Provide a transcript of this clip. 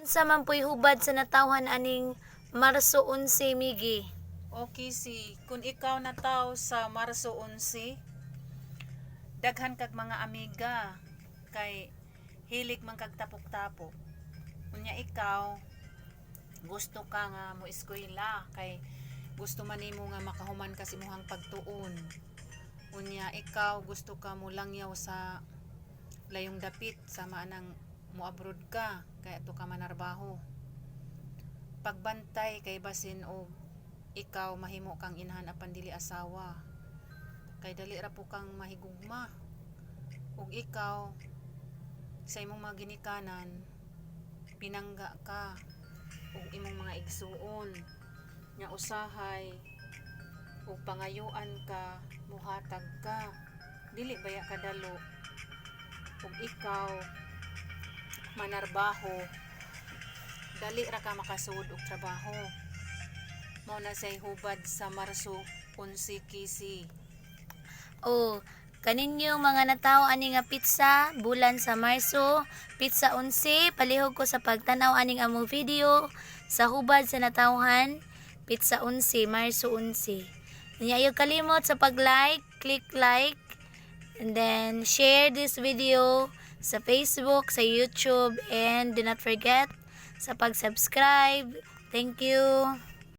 Unsa man po'y hubad sa natawhan aning Marso 11, Migi? Okay, si kung ikaw nataw sa Marso 11, daghan kag mga amiga kay hilig man kag tapok-tapok. Unya ikaw, gusto ka nga mo eskwela kay gusto man nimo nga makahuman ka sa imong pagtuon. Unya ikaw, gusto ka mo langyaw sa layong dapit, sama anang mo abroad ka kay adto ka manarbaho. Pagbantay kay basin og ikaw mahimo kang inahan apan dili asawa. Kay dali ra po kang mahigugma. Ug ikaw, sa imong mga ginikanan pinangga ka ug imong mga igsuon nya usahay ug pangayuan ka, muhatag ka, dili baya kadalo. Ug ikaw manarbaho, dali ra ka makasud og trabaho. Mao na say hubad sa Marso 11, Kisi. O, kaninyo mga natawo ani nga petsa, bulan sa Marso, petsa 11, palihog ko sa pagtanaw aning among video sa hubad sa natawhan, petsa 11, Marso 11. Nya ayaw kalimot sa pag-like, click like, and then share this video sa Facebook, sa YouTube, and do not forget sa pag-subscribe. Thank you.